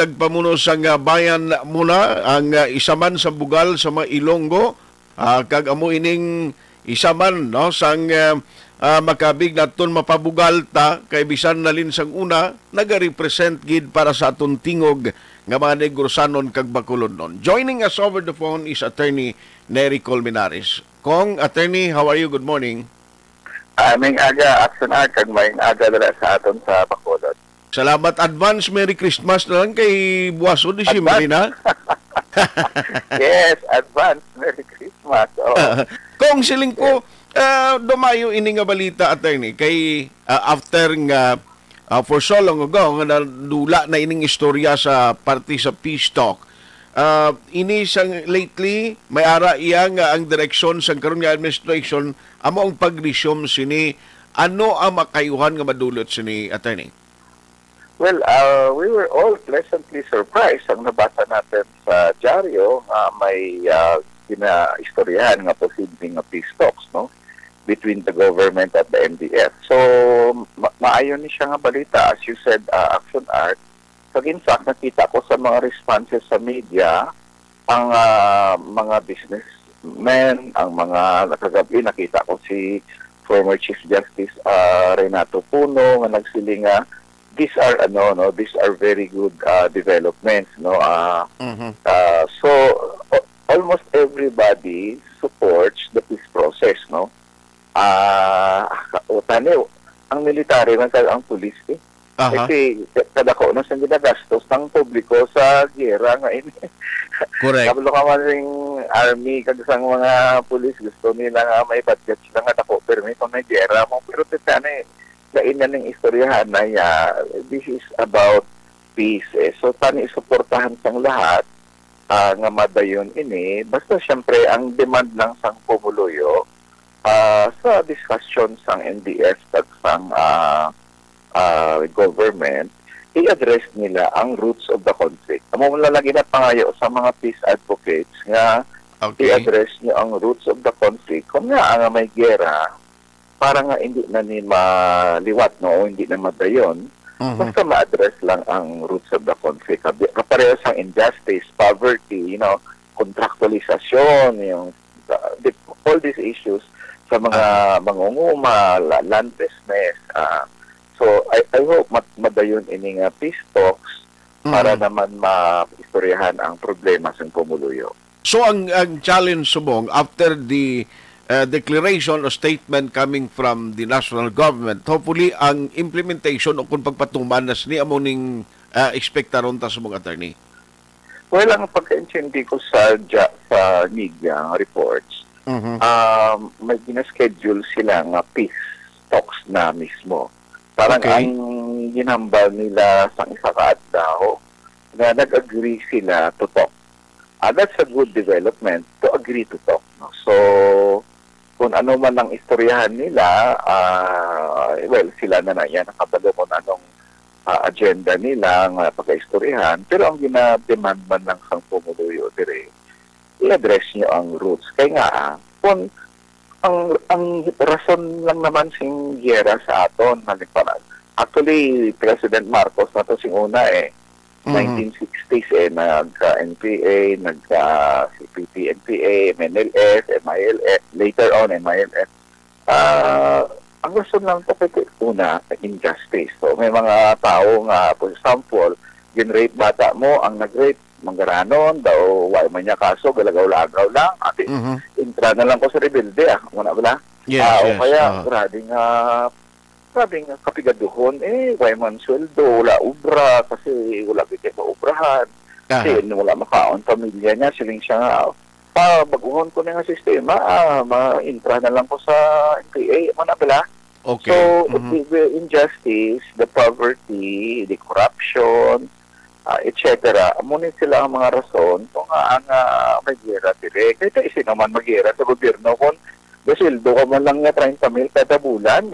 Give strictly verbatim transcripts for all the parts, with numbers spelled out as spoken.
tagpamuno sang, ah, bayan muna ang, ah, isa man sa bugal sa mga Ilonggo, ah, kag amo ining isa man, no, sang, ah, ah, makabig naton mapabugal ta kay bisan nalin sang una nagarepresent gid para sa aton tingog nga mga Negrosanon kag Bacolodnon. Joining us over the phone is Attorney Nery Colmenares. Kong Attorney, how are you? Good morning. Ah, maayong aga, Action Art, kag maayong aga dala sa aton sa Bacolod. Salamat. Advance Merry Christmas na lang kay buwason, Disyembre na. Yes, advance Merry Christmas. Oo. Kong siling ko, ah, dumayo ini nga balita, Attorney, kay, ah, after nga, ah, for so long ago, nga nadula na ining istorya sa parte sa peace talk. Ah, ini sang lately, may ara iya nga ang direksyon sang karon nga administration amo ang pag-resume sini. Ano ang makayuhan nga madulot sini, Attorney? Well, uh, we were all pleasantly surprised ang nabasa natin sa dyaryo nga may, uh, ginaistoryahan nga posibleng nga peace talks, no, between the government at the N D F. So, ma- maayo ni siya nga balita, as you said, uh, Action Art. Pag in fact, nakita ko sa mga responses sa media, ang, ah, mga businessmen, ang mga, nakagabi nakita ko si former Chief Justice, ah, Renato Puno nga nagsiling nga these are, ano, no, these are very good, ah, developments, no. Ah, Mhm. ah, so, a- almost everybody supports the peace process, no. Ah, ka- o, tani, ang military man kag ang pulis, eh. Aha. Kasi ka- kadako na sang ginagastos ng publiko sa giyera nga ini. Correct. Kabalo ka man sing army kag sang mga pulis, gusto nila nga may budget sila nga dako pirmi kung may giyera mo. Pero tita na, eh, lain na ning istoryahan na ya, this is about peace, eh. So, tani suportahan sang lahat, ah, nga madayon ini. Basta, siyempre, ang demand lang sang pumuluyo, ah, sa discussion sang N D F kag sang, ah, ah, government, i-address nila ang roots of the conflict. Amo man lang ginapangayo sa mga peace advocates nga Okay. i-address nyo ang roots of the conflict. Kung nga nga may gera, para nga hindi na ni maliwat, no, o hindi na madayon, Mhm. basta ma-address lang ang roots of the conflict. Kabi- Kapareho sang injustice, poverty, you know, contractualization, yung, uh, di- all these issues sa mga Aha. mangunguma, la- land business. Ah, so, I, I hope mat- madayon ini nga peace talks para Mhm. naman maistoryahan ang problema sa pumuluyo. So, ang, ang challenge subong after the, uh, declaration or statement coming from the national government, hopefully ang implementation o kung pagpatuman na sini amo ning, uh, ekspektaron ta subong, Attorney. Well, ang pagkaintindi ko sa ja-, sa media reports, Mhm. um, may gina-schedule sila nga peace talks na mismo. Parang Okay. ang ginhambal nila sa isa ka adlaw nga nag-agree sila to talk. Ah, that's a good development to agree to talk, no? So, kung ano man ang istoryahan nila, ah, well, sila na na yan nakabalo kung anong, ah, agenda nila nga pagkaistoryahan. Pero ang gina-demand man lang sang pumuluyo dire, i-address nyo ang roots. Kay nga, ah, kung ang, ang rason lang naman sing giyera sa aton, halimbawa, actually, President Marcos na to sing una, eh. Mhm. Nineteen sixties, eh, nagka-N P A, nagka-C P T N P A, M N L F, M I L F, later on, M I L F. Ah, ang rason lang to kay, kay una, injustice. So, may mga tao nga, for example, gin-rape bata mo, ang nag-rape, manggaranon daw, wa man niya kaso, galagaw-lagaw lang. Ati, Mhm. intra na lang ko sa rebelde, ah. Muna bala? Yes, Ah, o yes. kaya, Ah. grabe nga, grabe nga kapigaduhon, eh, wa man sweldo, wala obra, kasi wala gid kay maubrahan. Aha. Kasi wala makaon pamilya niya, siling siya nga, "Pa, baguhon ko na nga sistema, ah, ma-intra na lang ko sa N P A, mo na bala." Okay. So, Mhm. the, the injustice, the poverty, the corruption, ah, et cetera. Amo ni sila ang mga rason kung nga ang, ah, may giyera dire. Kaya ito, sino man magiyera sa gobyerno kung gasildo ka man lang nga treinta mil kada bulan.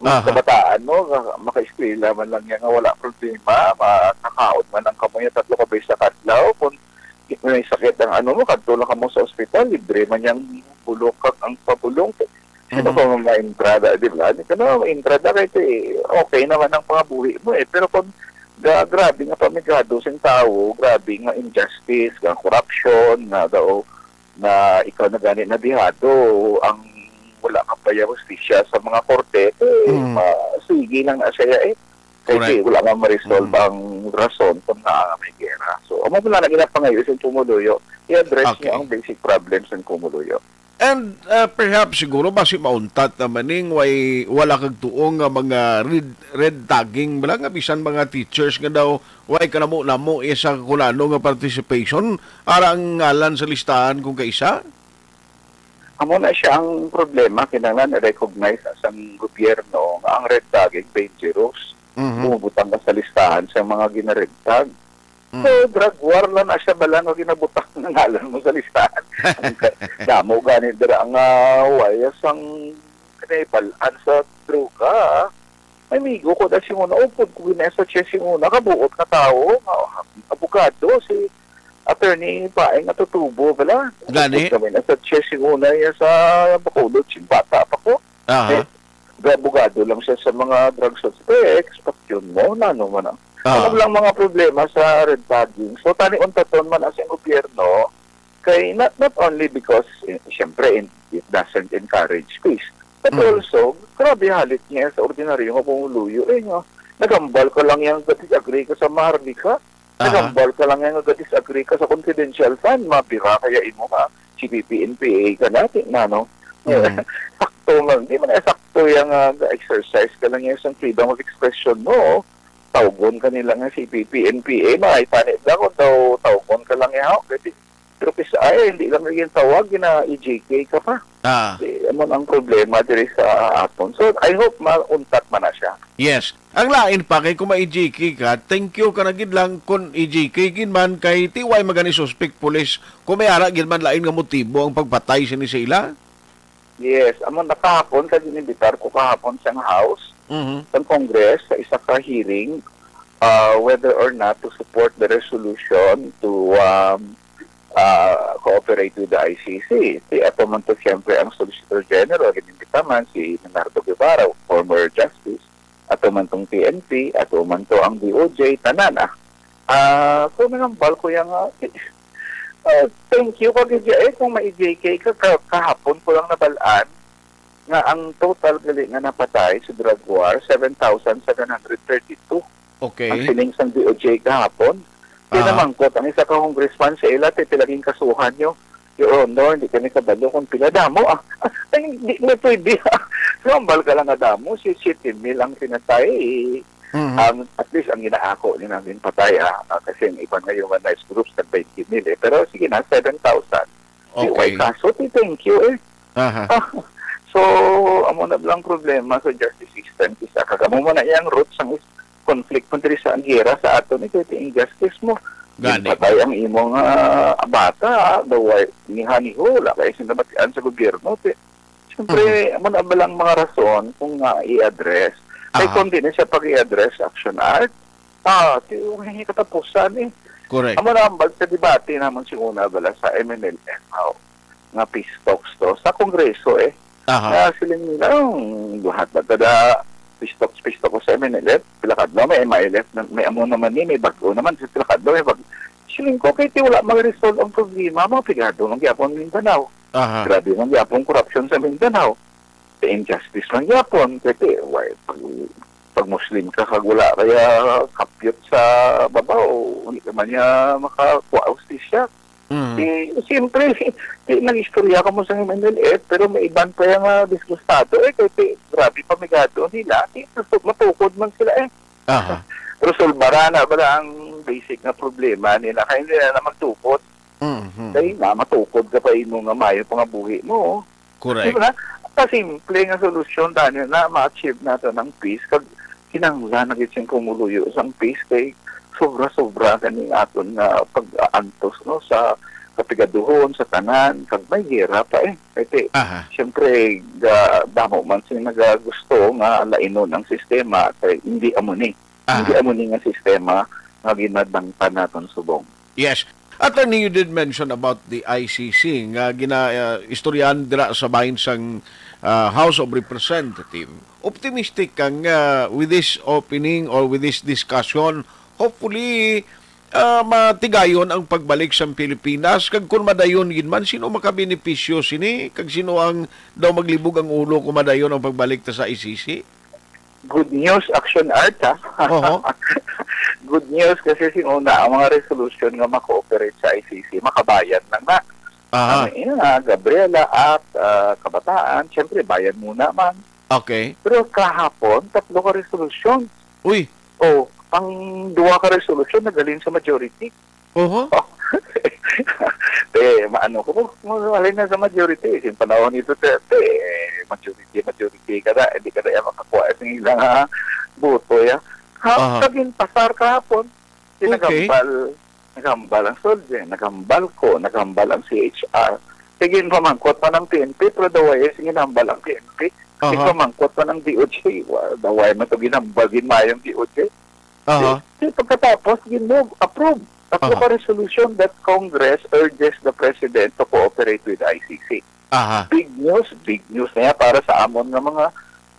Kung Aha. kabataan mo, ka- makaeskwela man lang yan nga wala problema, makakaon man lang kamo yung tatlo ka beses sa kadlaw. Kung may sakit ang ano mo, kadto lang kamo sa ospital, libre man yung bulok kag ang pabulong. Sino Mhm. pa man maintrada, di ba? Di ka na maintrada kahit, eh, okay naman ang pangabuhi mo, eh. Pero kung Ga-, grabe nga pamigado sing tawo, grabe nga injustice, nga corruption, nga daw na ikaw na gani nabihado, ang wala ka pa ya hustisya sa mga korte, eh, Mm. ma-, sige lang na siya, eh. Kay Correct. di, wala man ma-resolve Mm. ang rason kung nga may gera. So, amo na lang ginapangayo sa pumuluyo, i-address Okay. niya ang basic problems ng pumuluyo. And, uh, perhaps siguro basi mauntat naman ning way wala kag tuo nga mga red, red tagging bala nga bisan mga teachers nga daw way kanamo-namo iya sa kulano nga participation ara ang ngalan sa listahan kung kaisa? Amo na siya ang problema, kinahanglan i-recognize sang gobyerno nga ang red tagging dangerous. Mhm. Bumubutang ka sa listahan sa mga ginaredtag. So, Mm. drug war lang na siya bala nga ginabutang ng ngalan mo sa listahan. Ang ka-, damo gani dira nga wayas ang kinaibalan sa droga. May migo ko da sing una, upod ko gina sa chess sing una, kabuot nga tawo, nga abogado, si Attorney Paeng Atutubo, bala. Gani? Upod kami na sa chess sing una, iya sa Bacolod, sing bata pa ko. Aha. Eh, abogado lang siya sa mga drug suspects, patyon mo, nano man ang Ah. Ano lang mga problema sa red tagging. So, tani untaton man ang siyang gobyerno, kay not, not only because, eh, siyempre, in-, it doesn't encourage peace, but Mm. also, grabe halit niya sa ordinaryo nga pumuluyo, eh, nga nagambal ka lang yang disagree ka sa Maharlika, Aha. nagambal ka lang yang disagree ka sa confidential fund, mabira kaya imo nga, C P P N P A ka na, ti-, na, no? Mm. Sakto man, di man na sakto yang, ah, exercise ka lang yang isang freedom of expression mo, tawgon ka nila nga C P P N P A, makaitanib lang kung daw tawgon ka lang yaw. Pwede. Pero kis-, ay, hindi lang yung tawag, gina-E J K ka pa. Ah. Di, amo ang problema diri sa aton. So, I hope mauntat man na siya. Yes. Ang lain pa kay kung ma-E J K ka, thank you ka na gid lang kung E J K gid man kay ti way magani suspect pulis kung may ara gid man lain nga motibo ang pagpatay sini sa ila. Yes, amo na kahapon kay inimbitar ko kahapon sa House, Mhm. sa Congress, sa isa ka hearing, uh, whether or not to support the resolution to, um, uh, cooperate with the I C C. Si ato man to, siyempre, ang Solicitor General, inimbita man si Leonardo Guevara, former justice, ato man tong P N P, ato man to ang D O J, tanan, ah. Ah, so, nangambal ko yang, ah, ah, thank you, Kagidya, eh, kung ma-E J K ka, ka-, kahapon ko lang nabalaan nga ang total gali nga napatay sa drug war, seven thousand seven hundred thirty-two. Okay. Ang siling sang D O J kahapon. Kaya Aha. namangkot ang isa ka congressman sa ila, "Te, pila gid kasuhan nyo, Your Honor, hindi kami kabalo kung pila damo, ah." Ay, hindi mo pwede, ah. Nambal ka lang nga damo, si siyete mil ang pinatay. Mhm. Ang, at least, ang ginaako ni namin patay, ah, ah, kasi ang iban nga human rights groups, nag twenty mil, eh. Pero sige na, seven thousand. Di, Okay. way kaso, ti, thank you, eh. Aha. Ah, so, amo na lang problema sa justice system. Isa ka, kamo mo na iyang roots ang is-, conflict mo diri sa gera sa aton, eh, kay ti injustice mo. Gani. Ginpatay ang imong, ah, bata, ah, the wife, niha-niho, wala kayo sinamatian sa gobyerno, ti. Siyempre, Mhm. amo na ba lang mga rason kung nga i-address? Kay Aha. kung di na siya pag i-address, action art, ah, ti, may katapusan, eh. Correct. Amo na ang bag sa debate naman si una bala sa M N L F, how? Nga peace talks to sa Kongreso, eh. Aha. Nga siling nila, "Hmm, buhat ba tada peace talks, peace talks sa M N L F? Pila kadlaw may M I L F na, may amo naman ni, may bag-o naman, sa pila kadlaw may bag-" Siling ko, kay ti wala mag-resolve ang problema, mga pigado lang gyapon Mindanao. Aha. Grabe lang gyapon korupsyon sa Mindanao. Sa injustice lang gyapon, kay ti, why, pag, pag Muslim ka, kag wala kaya kapyot sa babaw, hindi ka man niya makakuha hustisya. Mm. Di, siyempre, di, nag-istorya ka mo sa M N L F, pero may iban pa yung, ah, disgustado. Eh, kay, kay, grabe pamigado nila. Di, gusto, matukod man sila, eh. Aha. Resolbara na bala ang basic nga problema nila. Kaya hindi na, na magtukod. Mhm. Kay na, matukod ka pa imo nga mayo pangabuhi mo. Correct. Di ba? Kasimple nga solusyon, Daniel, na ma-achieve nato ng peace. Kag kinahanglan na gid siyang pumuluyo sang peace kay sobra-sobra kaning aton nga pag-aantos, no, sa kapigaduhon, sa tanan, kag may gera pa, eh. Kay ti, Aha. siyempre, ga-, damo man sila nagagusto nga lainon ang sistema, kay hindi amo ni. Aha. Hindi amo ni nga sistema nga ginadangtan naton subong. Yes. Attorney, you did mention about the I C C nga gina, uh, istoryahan dira sa bahin sang, uh, House of Representative. Optimistic ka nga with this opening or with this discussion, Hopefully, ah, matigayon ang pagbalik sa Pilipinas. Kag kung madayon gid man, sino makabenepisyo sini? Kag sino ang daw maglibog ang ulo kung madayon ang pagbalik ta sa I C C? Good news, Action Art, ha? Oho. Good news kasi sing una, ang mga resolution nga maka-operate sa I C C, makabayan lang na. Aha. Ano, yun nga, Gabriela Act, ah, Kabataan, syempre, bayan muna man. Okay. Pero kahapon, tatlo ka resolution. Uy. Oh, ang duha ka resolution nagaling sa majority. Oho. Te, maano ko, mo, mo, alin na sa majority. Sin panahon ni Duterte, eh, majority, majority ka na, hindi ka na yan makakuha sa ilang, ah, boto, ya. Ha, Aha. Kagin pasar kahapon, Okay. Naghambal, naghambal ang SOLGE, naghambal ko, naghambal ang C H R. Sige, pamangkot pa ng P N P, pero daway, eh, sige, nahambal ang P N P. Sige, Aha. Pamangkot pa ng D O J. Wa-, daway man to ginhambal, ginmayong D O J. Aha. Di, di pagkatapos, gin-move, approve. Tatlo Aha. Ka resolution that Congress urges the President to cooperate with I C C. Aha. Big news, big news na yan para sa amon nga mga,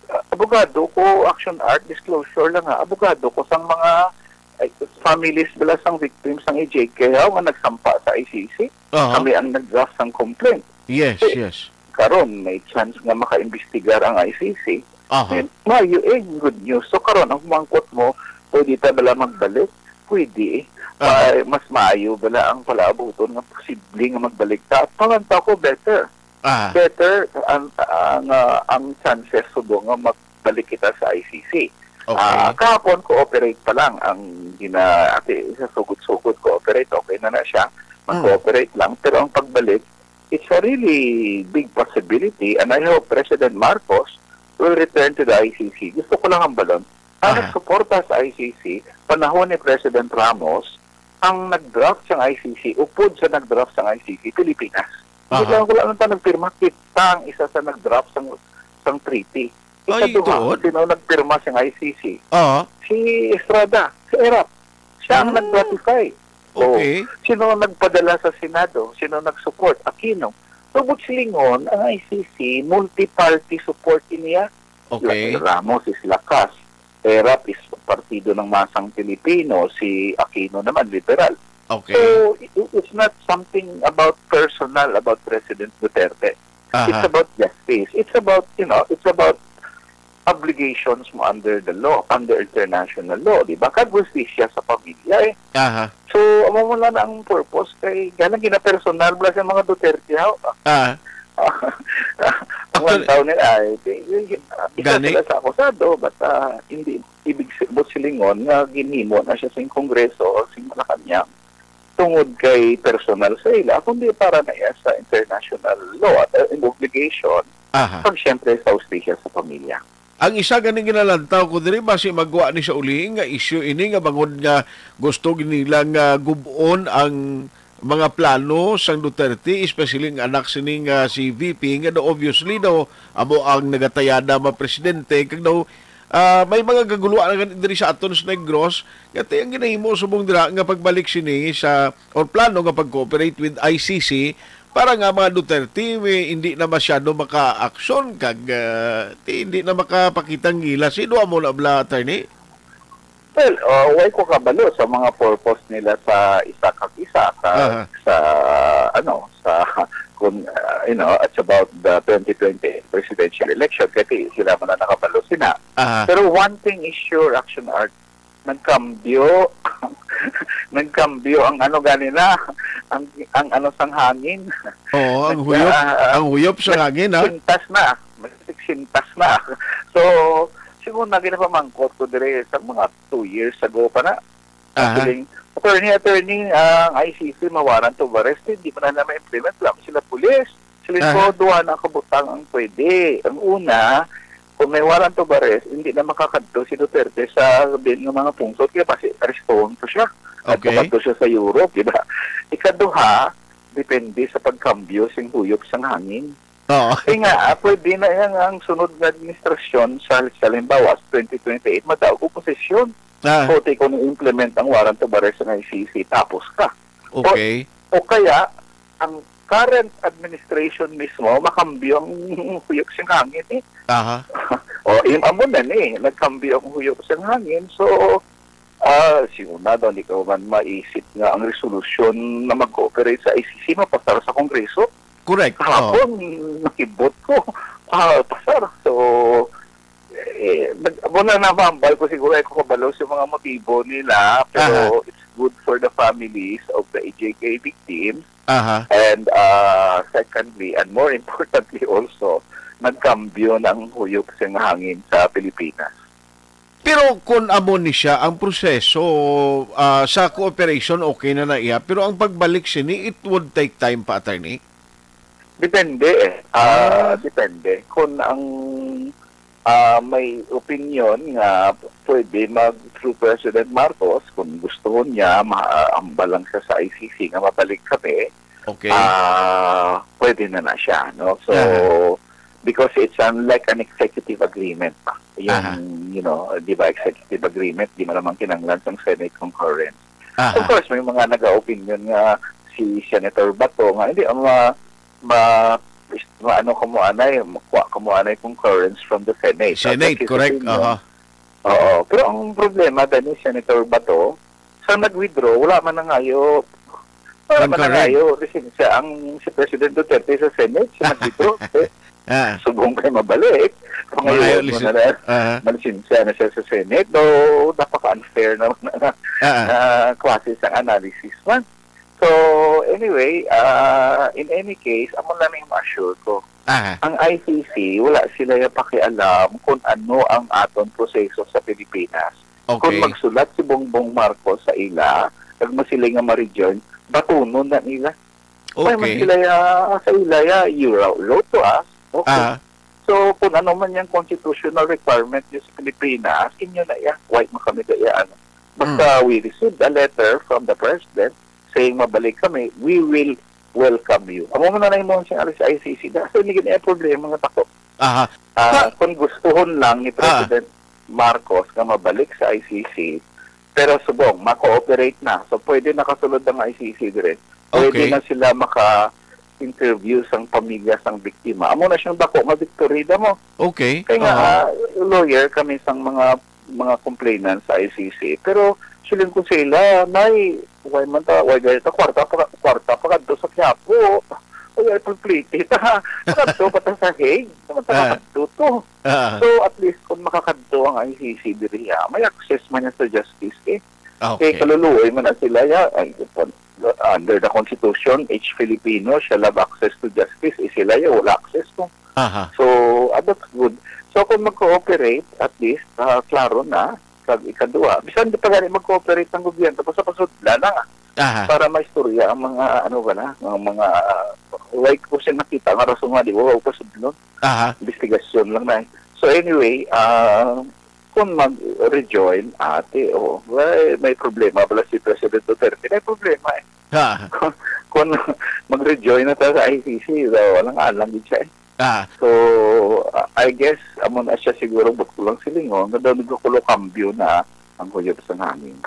ah, abogado ko, Action Art, disclosure lang ha, abogado ko sang mga, ay, families bala sang victims sang E J K ha, nga nagsampa sa I C C. Aha. Kami ang nag-draft sang complaint. Yes, Eh, yes. Karon, may chance nga makaimbestigar ang I C C. Aha. And maayo eh, good news. So karon, ang mangkot mo, pwede ta bala magbalik? Pwede eh. Aha. Pa-, mas maayo bala ang palaabuton nga posible nga magbalik ta? Pangantaw ko better. Ah. Better ang, ang, ah, ang chances subong nga magbalik kita sa I C C. Okay. Ah, kahapon, cooperate pa lang ang gina-, ati, sa sugod-sugod, cooperate, okay na na siya. Mm. Mag-cooperate lang, pero ang pagbalik, it's a really big possibility, and I hope President Marcos will return to the I C C. Gusto ko lang ang balon. Ang Aha. Nagsuporta sa I C C, panahon ni President Ramos, ang nag-draft sang I C C, upod sa nag-draft sang I C C, Pilipinas. Hindi Aha. Lang, wala lang ta nagpirma, kita ang isa sa nag-draft sang, sang treaty. Ay, Ikaduha, doon? Sino nagpirma sang I C C? Aha. Si Estrada, si Erap. Siya ang Ah. Nag-ratify. Oo. Okay. Sino ang nagpadala sa Senado? Sino nag-support? Aquino. So, buot silingon, ang I C C, multi-party support niya. Okay. Ramos is Lakas. Erap is Partido ng Masang Pilipino, si Aquino naman, liberal. Okay. So, i-, it's not something about personal about President Duterte. Aha. It's about justice. It's about, you know, it's about obligations mo under the law, under international law, di ba? Kag hustisya sa pamilya, eh. Aha. So, amo mo na ang purpose kay, ganang ginapersonal bala sa mga Duterte, ha? Ah. Ang Actually, tao nila ay, di, di, isa Gani? Sila sa akusado, but, ah, hindi ibig si-, buot silingon nga ginhimo na siya sing Kongreso o sing Malacañang tungod kay personal sa ila, kundi para na iya sa international law at, uh, obligation, Aha. Pag siyempre sa hustisya sa pamilya. Ang isa ganing ginalantaw ko diri, basi magwa ni sa uli nga isyu ini nga bangod nga gusto nila nga gub-on ang mga plano sang Duterte, especially ang anak sini nga si V P, nga daw obviously daw amo ang nagatayada ma presidente, kag daw, ah, may mga gaguluan na gani diri sa aton sa Negros, nga ti ang ginahimo subong dira nga pagbalik sini sa, or plano nga pag-cooperate with I C C, para nga mga Duterte, may, hindi na masyado maka-aksyon kag, ah, ti-, hindi na makapakitang gilas. Sino amo na bala, attorney? Well, uh, way ko kabalo sa mga purpose nila sa isa kag isa ka Aha. Sa, ano, sa, kung, uh, you know, it's about the twenty twenty presidential election. Kaya sila man na nakabalo sina. Aha. Pero one thing is sure, Action Art, nagkambyo. Nagkambyo ang ano ganina, ang, ang ano sang hangin. Oo, ang Nag-, huyop, ah, ang huyop sa hangin, ha? Sintas na. Sintas na. So, siguro na ginapamangkot ko dire sa mga two years ago pa na. Aha. Feeling, attorney, attorney, ang I C C, ma-warrant of arrest, hindi mo na na ma-implement, wala mo sila pulis. Sila Aha. Ko, duha na kabutang ang pwede. Ang una, kung may warrant of arrest, hindi na makakadto si Duterte sa bin nga mga pungsod, kaya basi arestahon pa siya. Okay. Adto siya sa Europe, di ba? Ikaduha, depende sa pagkambyo sing huyop sang hangin. Oo. Kaya nga, ah, pwede na yan ang sunod nga administrasyon sa, sa halimbawa, sa twenty twenty-eight, madaog oposisyon. Ah. Pwede kung i-implement ang warrant of arrest ng I C C, tapos ka. Okay. O, o kaya, ang current administration mismo, makambyo ang huyop sing hangin eh. Aha. O, im-, amo na ni, nagkambyo ang huyop sing hangin. So, Ah, si una daw, di ko man maisip nga ang resolusyon na mag-cooperate sa I C C mapasar sa Kongreso. Correct. Oo. Kahapon, nakibot ko, ah, pasar. So, eh, nag-, muna na mambal ko siguro, ay ko kabalo sa mga motibo nila, pero Aha. it's good for the families of the E J K victims. Aha. And, ah, secondly, and more importantly also, nagkambyo ng huyop sa hangin sa Pilipinas. Pero kung amo ni siya ang proseso, ah, sa cooperation, okay na na iya. Pero ang pagbalik sini, it would take time pa, attorney? Depende eh. Ah, Ah. depende. Kung ang, ah, may opinion nga pwede mag through President Marcos, kung gusto niya, ma-, ah, ambal lang siya sa I C C nga mabalik kami, Okay. ah, pwede na na siya, no? So, Aha. because it's an, like an executive agreement pa. Yung, Aha. you know, di ba, executive agreement, di man naman kinahanglan sang Senate concurrence. Aha. Of course, may mga nag-opinion nga si Senator Bato nga, hindi, ang mga, ma-, ma-, ano ko mo anay, makuha ko mo anay concurrence from the Senate. Senate, That's his correct. opinion. Aha. Oo. Pero ang problema, dahil ni Senator Bato, sa nag-withdraw, wala man nangayo, wala man Concurrent. nangayo, lisensya ang si President Duterte sa Senate, sa nag-withdraw. Eh, Ah. subong kay mabalik. Mangayo Pangayo mo lisin-, na lang. Aha. Malisensya na siya sa Senate. Though, napaka-unfair naman na, Ah. na klase sa analysis man. So, anyway, ah, in any case, amo lang yung ma-assure ko. Aha. Ang I C C, wala sila yung pakialam kung ano ang aton proseso sa Pilipinas. Kung Okay. magsulat si Bongbong Marcos sa ila, kag masiling nga ma-rejoin, batunon na nila. May man Okay. sila ya, sa ila ya, you wrote, wrote to us. Okay. Aha. So, kung ano man yung constitutional requirement niyo sa Pilipinas, inyo na ya. Why mo kami gayaan? Basta Hmm. we received a letter from the president saying mabalik kami, we will welcome you. Amo man na yung mga siyang alis I C C. Dahil hindi gini ang problema nga tako. Aha. Ah, Pa- kung gustuhon lang ni Ah. President Marcos nga mabalik sa I C C, pero subong, ma-cooperate na. So, pwede nakasulod ang I C C dire. Pwede Okay. na sila maka-interview sang pamilya sang biktima. Amo na siyang dako nga victory, da mo. Okay. Kaya nga, Aha. ah, lawyer kami sang mga, mga complainants sa I C C. Pero siling ko sa ila, "Nay, why man ta, why gaya ta, kwarta pa, kwarta pa kadto sa Quiapo. Why ay pagpliti ta? Kadto pa ta sa Hague. Naman ta Ah. makadto to." Ah. So, at least, kung makakadto ang I C C diri, ah, may access man niya sa justice, eh. Okay. Kay kaluluoy man na sila, ya, ay, under the Constitution, each Filipino shall have access to justice. Eh, sila, ya, wala access to. Aha. So, ah, that's good. So, kung mag-cooperate, at least, ah, klaro na, kag ikaduha. Bisan di pa gani mag-cooperate ang gobyerno, basta pasudla na nga. Aha. Para maistorya ang mga, ano ba na, ang mga, ah, like ko siya nakita nga rason nga, di ba, wa pa sudlon. Aha. Investigasyon lang na eh. So anyway, ah, kung mag-rejoin, ate, oh, may, may problema pala si President Duterte. May problema eh. Ha. Kung mag-rejoin na ta sa I C C, so, walang alang din siya eh. Ah. So, I guess, amo na siya siguro, ba't ko lang silingon, nga daw nagkakulo-kambyo na ang huyop sa hangin.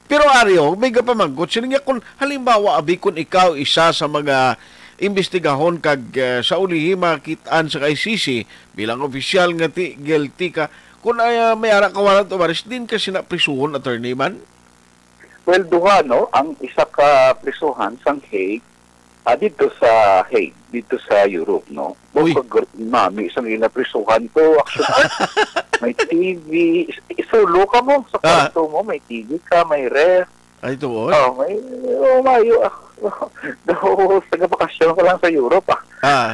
Pero, Ario, may gapamangkot, sino nga kung, halimbawa, abi, kung ikaw isa sa mga imbestigahon kag, eh, sa ulihi makit-an sa I C C bilang opisyal nga ti-, guilty ka, kung, ah, may ara ka warrant of arrest, din ka sina prisuhon, attorney man? Well, duha, no? Ang isa ka prisuhan sang Hague, ah, dito sa Hague, dito sa Europe, no? Uy. Bukag nami sang ila prisuhan to, actually. May T V, is-, isulo ka mo sa Ah. kwarto mo, may T V ka, may ref. Ay, tuod? Oh, may, oh, mayo, ah. Daw, taga-bakasyon ka lang sa Europe, ah. Ah.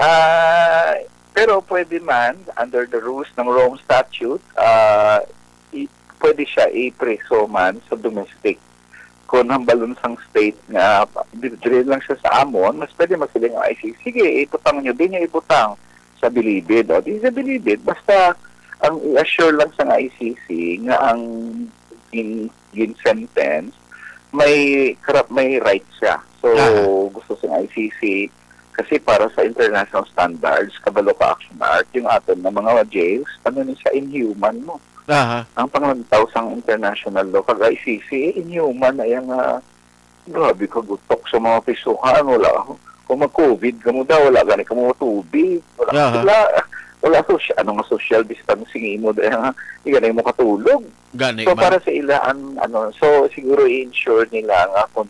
Ah, pero pwede man, under the rules ng Rome Statute, ah, i-, pwede siya ipreso man sa domestic. Kung hambalon sang state nga, di-, diri lang siya sa amon, mas pwede masiling ang I C C, "Sige, ibutang nyo, di nyo ibutang sa bilibid." O, di sa bilibid. Basta, ang i-assure lang sang I C C nga ang gin-, gin-sentence, may kara-, may right siya. So, Aha. gusto sang I C C, kasi para sa international standards, kabalo ka, Action Art, yung aton nga mga jails, ano ni siya, inhuman mo. Aha. Ang panglantaw sang international law, kag I C C, inhuman na yang, ah, grabe ka gutok sa mga prisuhan, wala. Kung mag-covid ka mo daw, wala gani ka mo tubig, wala Aha. sila. Wala, social, ano nga social distancing imo dahil nga, di ka na mo katulog. Gani So, man. Para sa ila, ang, ano, so, siguro i-ensure nila nga kung,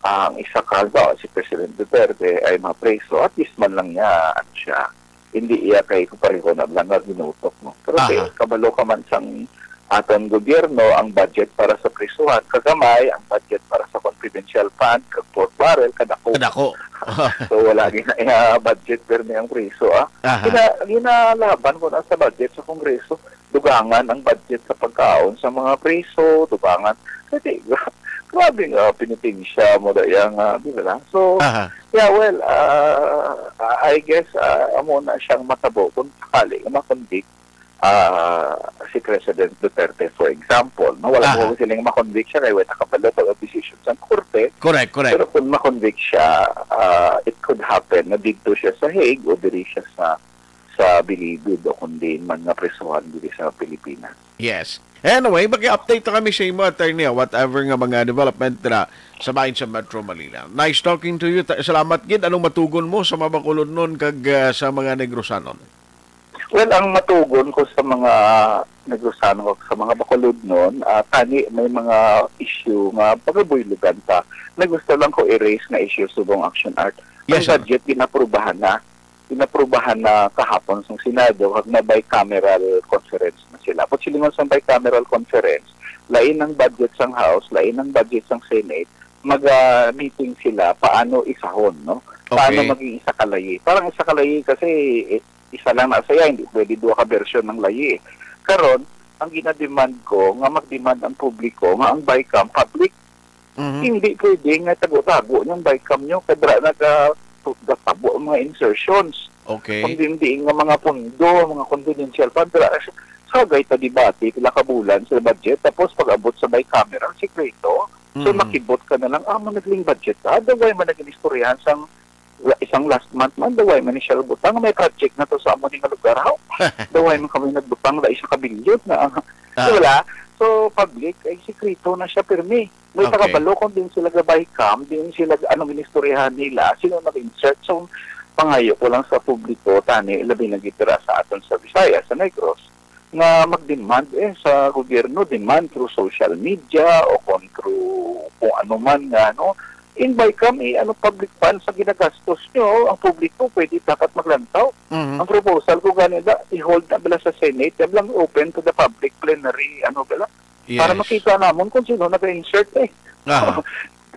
ah, ang isa ka, halimbawa, si President Duterte ay mapreso, at least man lang niya, ano siya, hindi iya kay kumpare ko na lang nga ginutok, no? Pero Aha. Kay, kabalo ka man sang aton gobyerno, ang budget para sa prisuhan, kagamay, ang budget para sa confidential fund, kag pork barrel, kadako. Kadako. So, wala gina iya budget, pero ang priso, ah. Aha. Gina-, ginalaban ko na sa budget sa Kongreso, dugangan ang budget sa pagkaon sa mga preso, dugangan. Kasi, gra-, grabe nga, pinitensya mo da yang, ah, di ba lang? So, Aha. Yeah, well, ah, I guess, ah, amo na siyang matabo kung sakali nga ma-convict, ah, si President Duterte, for example, no? Wala Aha. ko siling ma-convict siya kay wala kabalo pag decision sa korte. Correct, correct. Pero kung ma-convict siya, ah, it could happen na didto siya sa Hague o diri siya sa, sa bilibid o kung diin man nga prisuhan diri sa Pilipinas. Yes. Anyway, maki-update na kami sa imo, attorney, ah, whatever nga mga development na sa bahin sa Metro Manila. Nice talking to you. Ta-, salamat gid. Anong matugon mo sa mga Bacolodnon kag, ah, sa mga Negrosanon? Well, ang matugon ko sa mga Negrosanon o sa mga Bacolodnon, ah, tani may mga issue nga pagabuylugan pa. May gusto lang ko i-raise nga issue subong Action Art. Ang Yes, sir. budget, ginaprubahan na. Ginaprubahan na kahapon sang Senado, kag na bicameral conference na sila. Pag silingon sang bicameral conference, lain ang budget sang House, lain ang budget sang Senate, maga-meeting sila paano isahon, no? Paano Okay. maging isa ka layi. Parang isa ka layi kasi, eh, isa lang na saya, hindi pwede duha ka version ng layi, eh. Karon, ang ginademand ko, nga magdemand ang publiko, nga ang BICAM public. Mhm. Hindi pwede nga tago-tago niyang BICAM niyo, kadra naga-, gatabo ang mga insertions. Okay. Kundi hindi nga mga pondo, mga confidential fund, dira na siya. Sagay ta debate, pila ka bulan sa budget, tapos pag-abot sa bicameral, sikreto. So, Mhm. makibot ka na lang, ah, managling budget ta, daway man naging istoryahan sang la-, isang last month man, daway man ni siya butang, may project na to sa amo ni nga lugar, haw? Daway man kami nagbutang, la isa ka bilyon na. Ah. Di ba? So, public, ay sikreto na siya, pirmi. May Okay. takabalo kung din sila gabay cam, din sila, ano, ginistoryahan nila, sino nag-insert. So, pangayo ko lang sa publiko, tani, labi na gid dira sa aton sa Visayas, sa Negros, nga mag-demand, eh, sa gobyerno, demand through social media o kon through kung ano man nga, ano, invite kami, ano, public funds sa ginagastos nyo, ang publiko pwede dapat maglantaw. Mhm. Ang proposal ko gani da, i-hold na bala sa Senate, yan lang open to the public plenary, ano bala, para Yes. makita namon kung sino nag-insert, eh. Aha.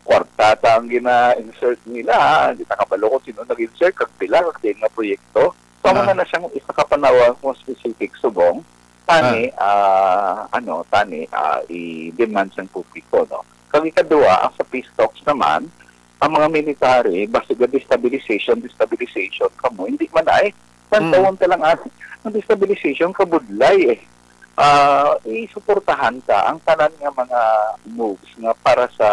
Kwarta ta ang gina-insert nila, ha? Hindi ta kabalo kung sino nag-insert, kag pila, kag diin nga proyekto. So, amo Aha. na na siyang isa ka panawag kung specific subong, tani, Ah. ah, ano, tani, ah, i-demand sang publiko, no? Kag ikadua, ang sa peace talks naman, ang mga military, basta ga destabilization, destabilization kamo, hindi man ay, Mm. tawon ta lang, ah, ang destabilization, kabudlay, eh. Ah, isuportahan ta ang tanan nga mga moves nga para sa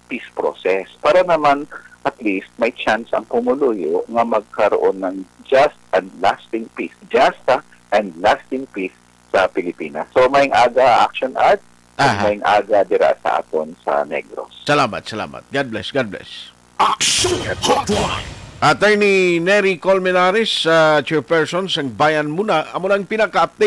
peace process, para naman at least may chance ang pumuluyo nga magkaroon ng just and lasting peace, just, ah, and lasting peace sa Pilipinas. So, maayong aga, Action Art, ug Aha. maayong aga dira sa aton sa Negros. Salamat, salamat. God bless, God bless. Action Hotline. Attorney Nery Colmenares, ah, chairperson sang Bayan Muna, amo lang pinaka-update